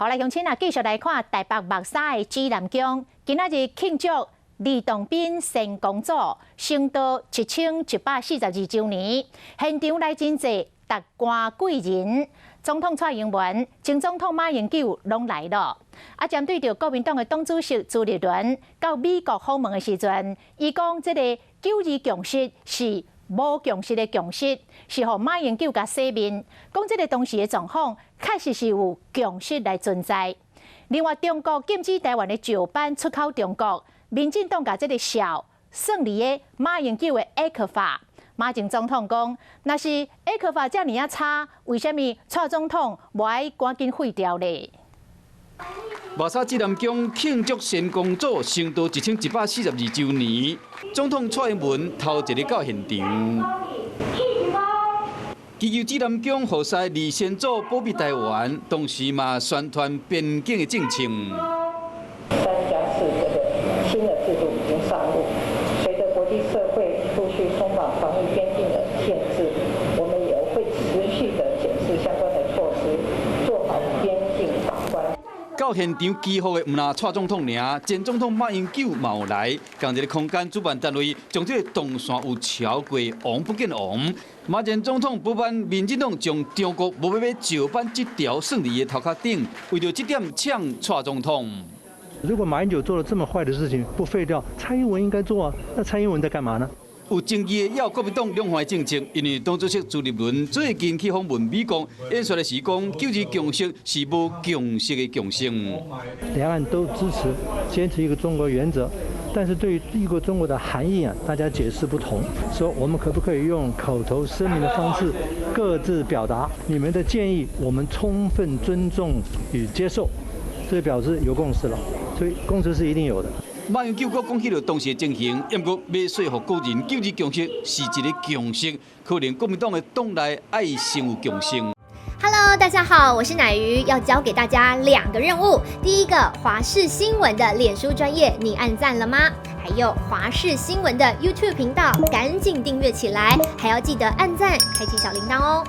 來鄉親啊，繼續來看台北木柵的指南宮，今仔日慶祝呂洞賓仙公祖成道1142周年，現場來真濟達官貴人，總統蔡英文、前總統馬英九攏來了。啊，針對著國民黨的黨主席朱立倫到美國訪問的時陣，伊講這个九二共識是無共識的共識，是予馬英九共洗面，講這个當時的狀況確實是有共識來存在。另外，中國禁止台灣的石斑出口中國，民進黨共這个數算佇咧馬英九的 ECFA。馬前總統講，若是 ECFA 遮爾仔差，為啥物蔡總統無愛趕緊廢掉咧？木柵指南宮慶祝仙公祖成道1142周年，總統蔡英文頭一个到現場。祈求指南宮護佑呂仙祖保庇台灣，同時嘛宣傳邊境的政策。3加4這個新的制度已經上路，隨着國際社會陸續鬆綁防疫邊境的限制，我們也會持續的檢視相關的措施，做好邊境把關。到現場祈福的毋但蔡總統爾，前總統馬英九嘛有來。仝一个空間主辦單位將這个動線有超過王不見王。馬前總統不滿民進黨將中國無欲買石斑這條算佇伊頭殼頂，為著這點嗆蔡總統。如果馬英九做了這麼壞的事情不廢掉，蔡英文應該做啊？那蔡英文在幹嘛呢？有爭議的抑國民黨兩岸政策，因為黨主席朱立倫最近去訪問美國，演說的時講九二共識是無共識的共識。兩岸都支持堅持一個中國原則，但是對於一個中國的含義啊，大家解釋不同。說我們可不可以用口頭聲明的方式各自表達你們的建議？我們充分尊重與接受，這表示有共識了。所以共識是一定有的。馬英九閣講起著當時的情形，毋過欲說服國人九二共識是一个共識，可能國民黨的黨內愛先有共識。 Hello，大家好，我是乃瑜，要交給大家兩個任務。第一個，華視新聞的臉書專頁，你按讚了嗎？還有華視新聞的 YouTube 頻道，趕緊訂閱起來，還要記得按讚，開啟小鈴鐺哦。